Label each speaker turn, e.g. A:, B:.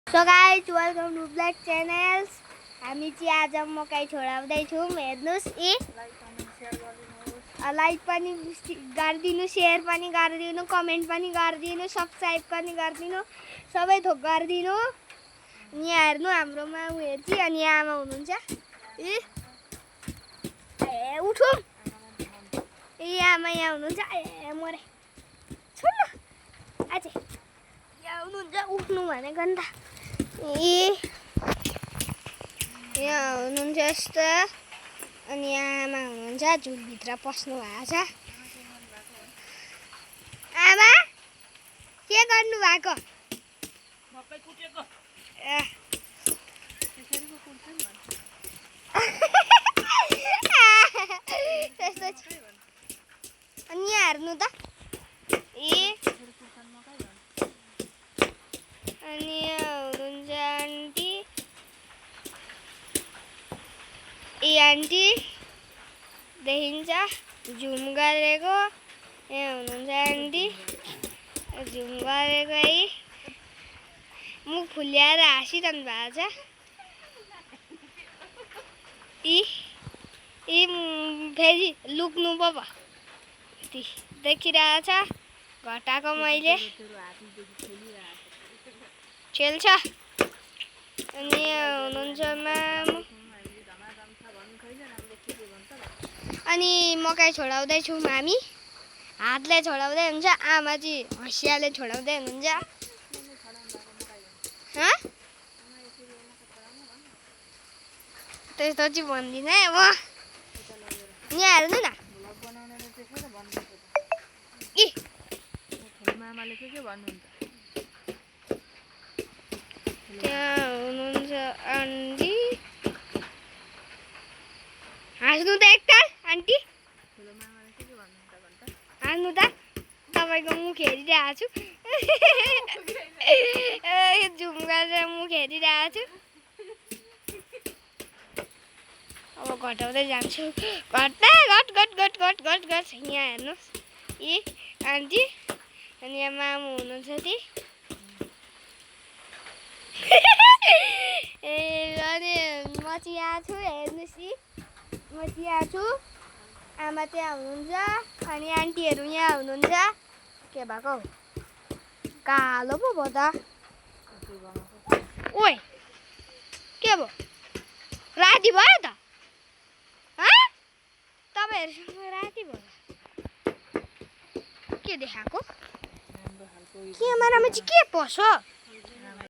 A: So guys welcome to black channels. हामी चाहिँ आज मकै छोडाउँदैछौँ। हेर्नुहोस् लाइक पनि गरिदिनु, सेयर पनि गरिदिनु, कमेन्ट पनि गरिदिनु, सब्सक्राइब पनि गरिदिनु, सबै थोक गरिदिनु। यहाँ हेर्नु हाम्रो माउ हेर्छ अनि आमा हुनुहुन्छ। ए उठौँ ए आमा यहाँ हुनुहुन्छ। ए मरे छोड्नु अझै यहाँ हुनुहुन्छ। उठ्नु भनेको नि त। यहाँ हुनुहुन्छ यस्तो अनि आमा हुनुहुन्छ। झुलभित्र पस्नु भएको छ। आमा के गर्नु भएको? त्यस्तो अनि यहाँ हेर्नु त। अनि हुनुहुन्छ आन्टी। आन्टी देखिन्छ झुम गरेको। यहाँ हुनुहुन्छ आन्टी झुम गरेको है। मुख फुल्याएर हाँसिरहनु भएको छ। फेरि लुक्नु पो भयो देखिरहेछ। घटाएको मैले खेल्छ। अनि हुनुहुन्छ मामु। अनि मकै छोडाउँदैछौँ हामी। हातले छोडाउँदै हुन्छ, आमा चाहिँ हँसियाले छोडाउँदै हुनुहुन्छ। त्यस्तो चाहिँ भन्दिनँ है म। यहाँ हेर्नु न। त्यहाँ हुनुहुन्छ आन्टी। हाँस्नु त एकताल आन्टी, हाँस्नु त। तपाईँको मुख हेरिरहेको छु। झुम गरेर मुख हेरिरहेको छु। अब घटाउँदै जान्छु। घट्दा घट घट घट घट घट घट। यहाँ हेर्नुहोस् आन्टी अनि यहाँ मामु हुनुहुन्छ ती। ए अनि म चाहिँ यहाँ छु। हेर्नुहोस् म चाहिँ यहाँ छु। आमा त्यहाँ हुनुहुन्छ अनि आन्टीहरू यहाँ हुनुहुन्छ। के भएको हौ? कालो पो भयो त। ओइ के भयो? राति भयो त? तपाईँहरूसँग राति भयो के देखाएको? क्यामेरामा चाहिँ के पस्यो?